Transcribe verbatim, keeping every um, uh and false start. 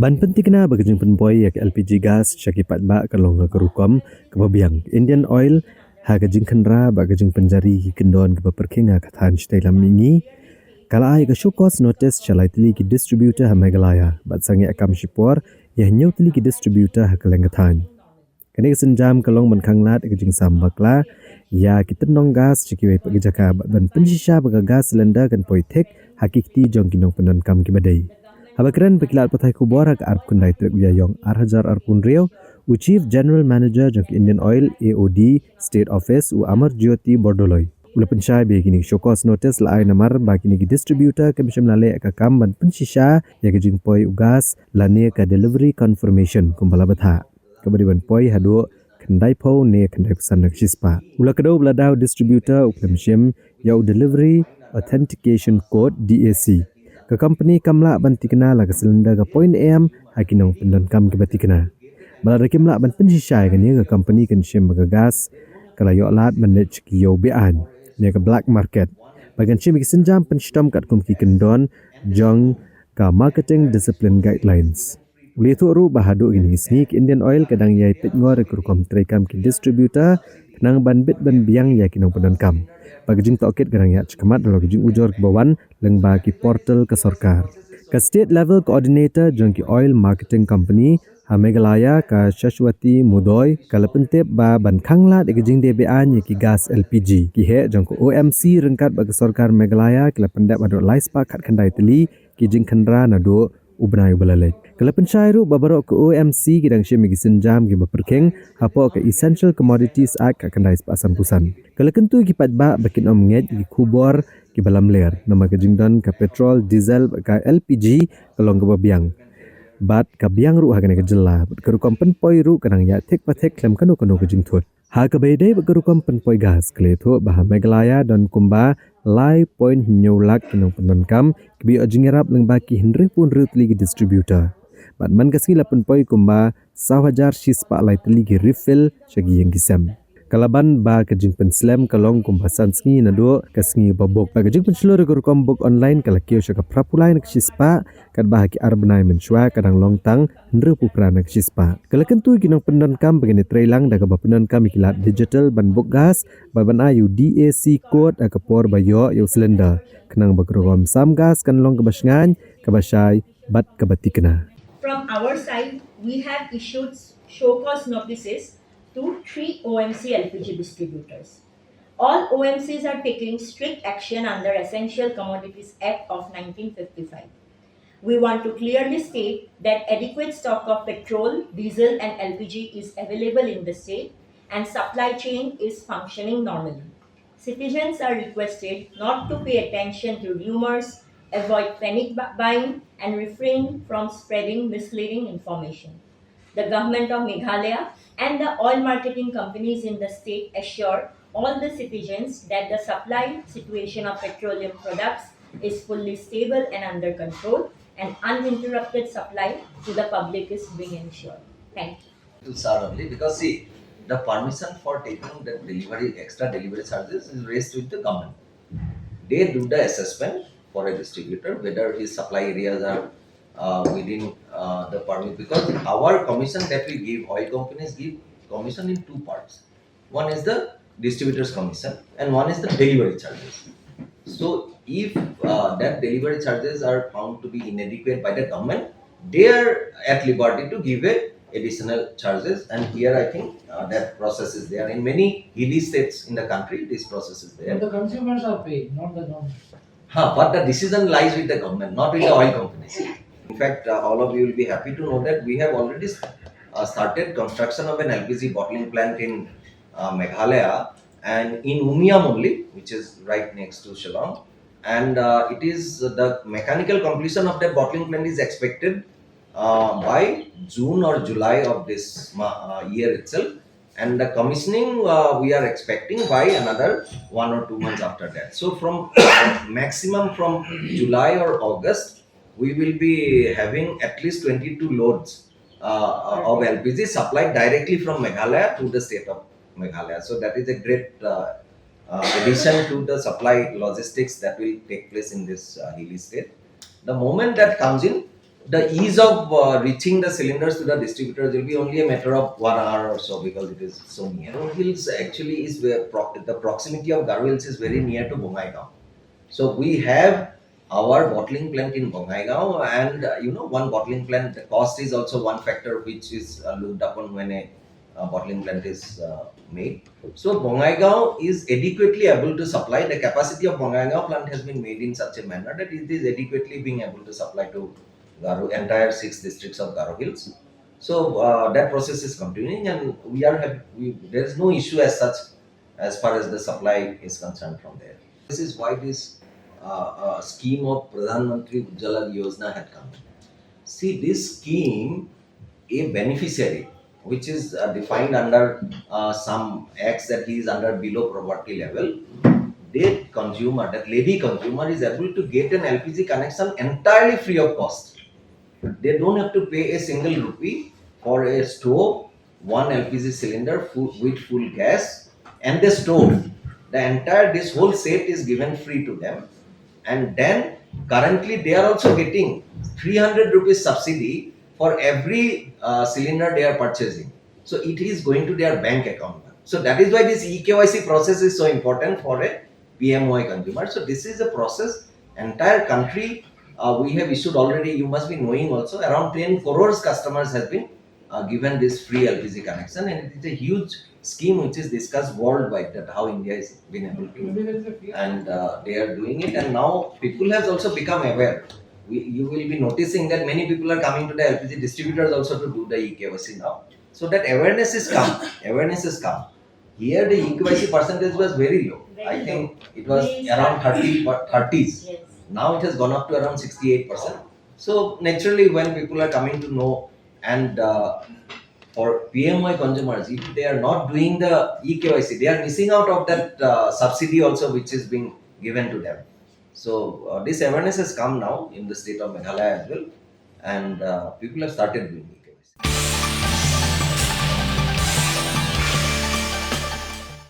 Ban pynthikna ba ka jingpynpoi ïa ka L P G gas sha ki paidbah ka long ha ka rukom kaba biang, Indian Oil ha ka jingkhynra bad ka jingpynjari ki kyndon kiba pyrkhing ha ka thaiñ shatei lam mihngi ka la ai ka show cause notice sha lai tylli ki distributor ha Meghalaya bad sangeh kam shipor ïa hynñiew tylli ki distributor ha kylleng ka thaiñ. Kane ka sienjam ka long ban khanglad ïa ka jingsam bakla ïa ki tyndong gas sha kiwei pat ki jaka bad ban pynshisha ba ka gas cylinder kan poi thik ha ki kti jong ki nongpyndonkam kiba dei. Haba kren bad ki lad pathai khubor ha ka arphew khyndai tarik u Ïaïong ar hajar arphew hynriew, u Chief General Manager jong ka Indian Oil A O D State Office, u Amar Jyoti Bordoloi, u la pynshai ba ïa kine ki show cause notice la ai namar ba kine ki distributor kim shym la leh ka kam ban pynshisha ïa ka jingpoi u gas lane ka delivery confirmation kumba la bthah, kaba dei ban poi haduh khyndaiphew ne khyndaiphew san na ka shispah. U la kdew ba lada u distributor u khlem shim ïa u Delivery Authentication Code, D A C, ka company kam lah ban thikna la ka cylinder ka poi ne em ha ki nongpyndonkam kiba thikna. Ba lada kim lah ban pynshisha ïa kane, ka company kan shim ba ka gas ka la ïoh lad ban leit sha ki ïew be-aiñ ne ka black market, ba kan shim ïa ki sienjam pynshitom katkum ki kyndon jong ka Marketing Discipline Guidelines. U la ïathuh ruh ba haduh kine ki sngi ka Indian Oil ka dang ïai peitngor ïa ka rukom treikam ki distributor khnang ban bit ban biang ïa ki nongpyndonkam. Ba ka jingtohkit ka dang ïaid shakhmat halor ki jingujor kiba wan lyngba ki portal ka sorkar. Ka State Level Coordinator jong ki Oil Marketing Company ha Meghalaya, ka Shashwati Mudhoi, ka la pyntip ba ban khanglad ïa ka jingdie be-aiñ ïa ki gas L P G, ki heh jong ka O M C ryngkat bad ka sorkar Meghalaya ki la pyndep haduh lai spah khatkhyndai tylli ki jingkhynra naduh u bnai uba la leit. Ka la pynshai ruh ba baroh ka O M C ki dang shim ïa ki sienjam kiba pyrkhing hapoh ka Essential Commodities Act khatkhyndai spah sanphew san. Ka la kyntu ïa ki paidbah ba kin ym ngeit ïa ki khubor kiba lamler, namar ka jingdon ka petrol, diesel bad ka L P G ka long kaba biang bad ka biang ruh ha kane ka jylla, bad ka rukom pynpoi ruh ka dang ïaid thik pa thik khlem kano kano ka jingthut. Ha kaba ïadei bad ka rukom pynpoi gas, ka la ïathuh ba ha Meghalaya don kumba lai point hynñiew lak ki nongpyndonkam kiba ïoh jingïarap lyngba ki hynriewphew hynriew tylli ki distributor. Bad man ka sngi la pynpoi kumba saw hajar shispah lai tylli ki refill sha ki ïing ki sem. Ka la ban ba ka jingpynslem ka long kumba san sngi naduh ka sngi ba book. Bad ka jingpynshlur ïa ka rukom book online ka la kiew sha ka phraphew lai na ka shispah, katba ha ki ar bnai mynshuwa ka dang long tang hynriewphew phra na ka shispah. Ka la kyntu ïa ki nongpyndonkam ba kin ïatreilang da kaba pyndonkam ïa ki lad digital ban book gas bad ban ai ïa u D A C code ha ka por ba ïoh ïa u cylinder, khnang ba ka rukom sam gas kan long kaba shngaiñ, kaba shai bad kaba thikna. From our side, we have issued show cause notices to three O M C L P G distributors. All O M Cs are taking strict action under Essential Commodities Act of nineteen fifty-five. We want to clearly state that adequate stock of petrol, diesel, and L P G is available in the state and supply chain is functioning normally. Citizens are requested not to pay attention to rumors, avoid panic bu- buying, and refrain from spreading misleading information. The government of Meghalaya and the oil marketing companies in the state assure all the citizens that the supply situation of petroleum products is fully stable and under control, and uninterrupted supply to the public is being ensured. Thank you. To sir only, because see, the permission for taking the delivery, extra delivery charges is raised with the government. They do the assessment for a distributor whether his supply areas are uh, within uh, the permit, because our commission that we give, oil companies give commission in two parts. One is the distributor's commission and one is the delivery charges. So if uh, that delivery charges are found to be inadequate by the government, they are at liberty to give a additional charges, and here I think uh, that process is there. In many hilly states in the country, this process is there. But the consumers are paying, not the government. Huh, but the decision lies with the government, not with the oil companies. In fact, uh, all of you will be happy to know that we have already uh, started construction of an L P G bottling plant in uh, Meghalaya and in Umiam only, which is right next to Shillong. And uh, it is the mechanical completion of that bottling plant is expected uh, by June or July of this uh, year itself. And the commissioning uh, we are expecting by another one or two months after that. So from maximum from July or August, we will be having at least twenty-two loads uh, of L P G supplied directly from Meghalaya to the state of Meghalaya. So that is a great uh, uh, addition to the supply logistics that will take place in this uh, hilly state. The moment that comes in, The ease of uh, reaching the cylinders to the distributors will be only a matter of one hour or so because it is so near. Garo Hills actually is where pro- the proximity of Garo Hills is very near to Bongaigaon. So we have our bottling plant in Bongaigaon, and uh, you know, one bottling plant, the cost is also one factor which is uh, looked upon when a, a bottling plant is uh, made. So Bongaigaon is adequately able to supply. The capacity of Bongaigaon plant has been made in such a manner that it is adequately being able to supply to Garo, entire six districts of Garo Hills. So uh, that process is continuing, and we are happy. We, there is no issue as such as far as the supply is concerned from there. This is why this uh, uh, scheme of Pradhan Mantri Ujjwala Yojana had come. See, this scheme, a beneficiary which is uh, defined under uh, some acts that he is under below poverty level, the consumer, that lady consumer, is able to get an L P G connection entirely free of cost. They don't have to pay a single rupee for a stove, one L P G cylinder full, with full gas, and the stove. The entire, this whole set is given free to them, and then currently they are also getting three hundred rupees subsidy for every uh, cylinder they are purchasing. So it is going to their bank account. So that is why this E K Y C process is so important for a P M Y consumer. So this is a process entire country uh, we have issued already. You must be knowing also, around ten crores customers has been uh, given this free L P G connection, and it is a huge scheme which is discussed worldwide, that how India has been able to, and uh, they are doing it, and now people has also become aware. We, you will be noticing that many people are coming to the L P G distributors also to do the E K Y C now. So that awareness is come. Awareness is come. Here the E K Y C percentage was very low. I think it was around thirty, but thirties. Now it has gone up to around sixty-eight percent. So naturally, when people are coming to know, and uh, for P M Y consumers, if they are not doing the E K Y C, they are missing out of that uh, subsidy also, which is being given to them. So uh, this awareness has come now in the state of Meghalaya as well, and uh, people have started doing E K Y C.